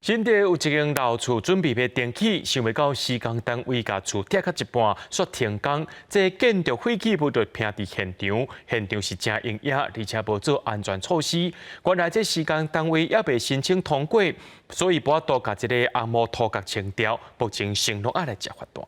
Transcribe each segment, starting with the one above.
新竹有一間老厝準備欲重起，想袂到施工單位共厝拆到一半，煞停工，這建築廢棄物就拚佇現場，現場是誠陰翳，而且無做安全措施。原來這施工單位猶未申請通過，所以無法度共這个紅毛塗共清掉，目前承諾愛來接罰單。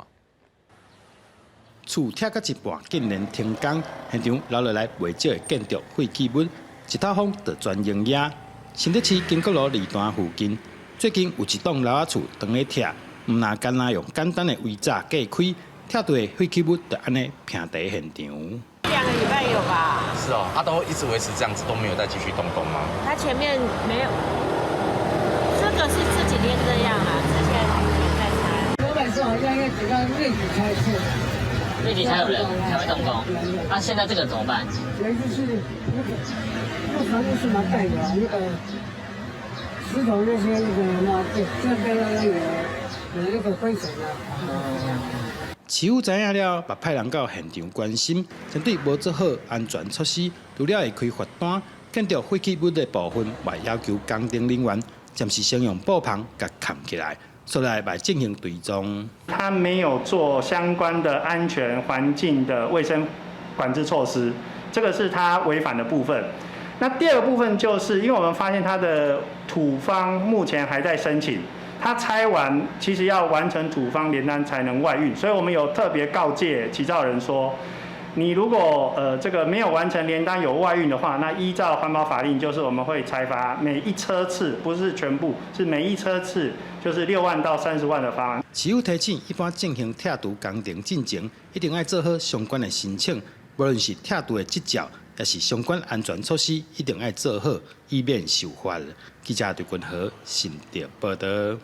厝拆到一半，竟然停工，現場留落來袂少的建築廢棄物，一透風就全陰翳。新竹市經國路二段附近，最近有一棟樓仔厝當咧拆，毋若干焦用簡單的圍柵隔開，拆除的廢棄物就按呢拚佇現場。 2個禮拜有吧？是哦，他都一直維持這樣子，都沒有再繼續動工嗎？他前面沒有，這個是這幾天這樣啊，之前沒在拆。老闆說好像要等到月底才拆。月底才有人才會動工，那現在這個怎麼辦？就是那個那房子是蠻蓋的，那個石頭那些那個那這邊那個有那個灰塵啊。市府知影了，嘛派人到現場關心，針對無做好安全措施，除了會開罰單，建築廢棄物的部分，嘛要求工程人員暫時先用布棚共崁起來，煞來來進行追蹤。他沒有做相關的安全環境的衛生管制措施，這個是他違反的部分。那第二個部分就是，因為我們發現他的土方目前還在申請，他拆完其實要完成土方聯單才能外運，所以我們有特別告誡起造人說，你如果這個沒有完成聯單有外運的話，那依照環保法令，就是我們會裁罰每一車次，不是全部，是每一車次就是6萬到30萬的罰。市府提醒，一般進行拆除工程進前，一定愛做好相關的申請，無論是拆除的執照，抑是相關安全措施，一定愛做好，以免受罰。記者陳君和新竹報導。